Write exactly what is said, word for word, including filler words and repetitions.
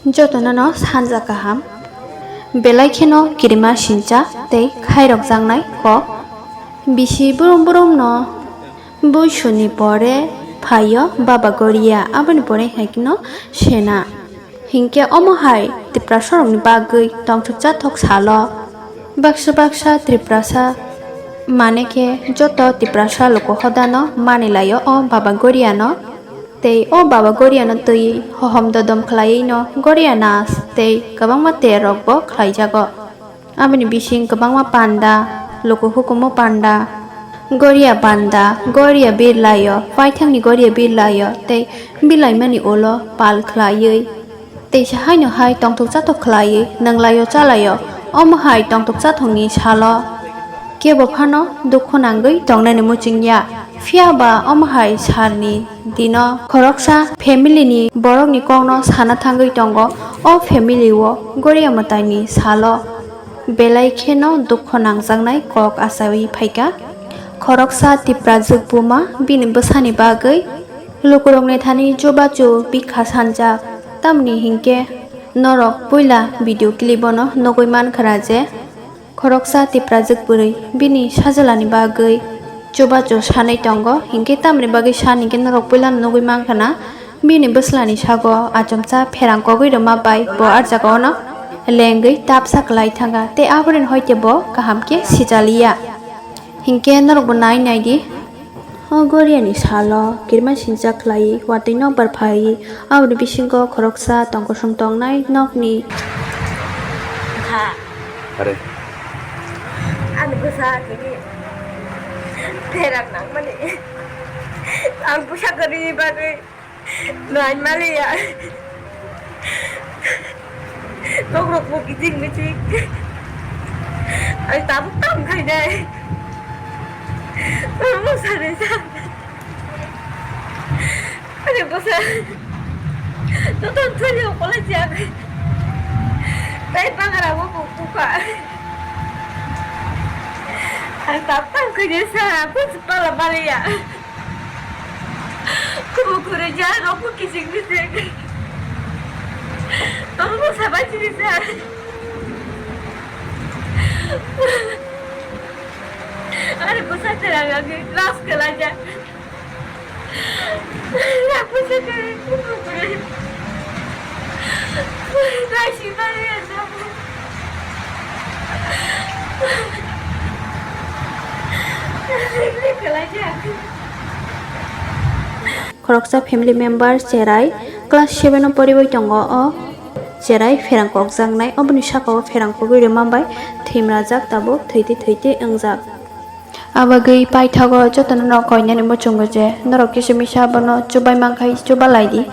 Jotono no sanja kaham. Belai kheno kirima sincha tei khairokjaknai kok. Bisi brum brum no buisuni pore phaio Baba Goria, aboni pore hai kheno sena. Hinkhe omo hai Tiprasarokni bagwi tongthok chathok salo. Baksa baksa Tiprasa mane khe joto Tiprasa luku hodano manilaio o Baba Goriano. Tei o Baba Goriano twi hohom dodom khlaiwi no Goria nas tei kwbangma terrok bo khlaijago. Aboni bising kwbangma panda, luku hukumu panda, Goria panda, Goria birlaio, paithakni Goria birlaio tei birlaimani ulo pal khlaiwi. Teisa haino hai tongthok chathok khlaiwi nwnglaio chalaio, omo hai tongthok chathokni salo kebo phano dukhu nangwi tongnani muchungya. Phiya ba omo hai salni dino khoroksa family ni borokni kokno sana thangwi tongo. O family o Goria mwtaini salo belai kheno dukhu nangjaknai kok achawi phaikha. Khoroksa Tiprajwk buma bini bwsani bagwi lukurokni thani chubachu bikha sanjak. Tamni hinkhe norok puila video clip o no nugwi mankha je khoroksa Tiprajwk bwrwi bini sajwlani bagwi chubachu sanwi tongo. Hinkhe tamni bagwi san hinkhe norok puila no nugwi mankha na bini bwslani sago achomsa pherang kogwi rwma bai bo ah jaga o no lengwi tapsa kwlai thangkha tei abono hoite bo kaham khe sijaliya. Hinkhe norokbo nai naidi. O Goriani salo kirima sincha khlaiwi watwi nokbar phaiwi aboni bisingo khoroksa tongkosong tongnai nokni. Are. Ani bwsa tini pherak nangmani. Ang bwsa kwrwini bagwi. Nai maliya. Nokrok bo kiching miching. Ai tabuk tam khainai. Tamo sare sa. Ani bwsa. Joto thuli okole jak. Tai pangra bo bukha. Ang tabuk tam khainai sa. Bwsa pala maliya. Kubu kure ja rokbo kiching kiching. Tolbo sabai chini sa. Are bwsa terang agi ras kala ja. Rak bwsa terang kubu kure. Rai si mare ja. Kala ja. Khoroksa family member cherai class seven o poriwi tongo. O cherai pherang kokjaknai, oboni saka o pherang kogwi rwma bai thwimrajak, tabuk thwitwi thwitwi wngjak. Abagwi paithago jotono no koinani muchungo je norok kisa misa bono chubai mankhai chuba laidi.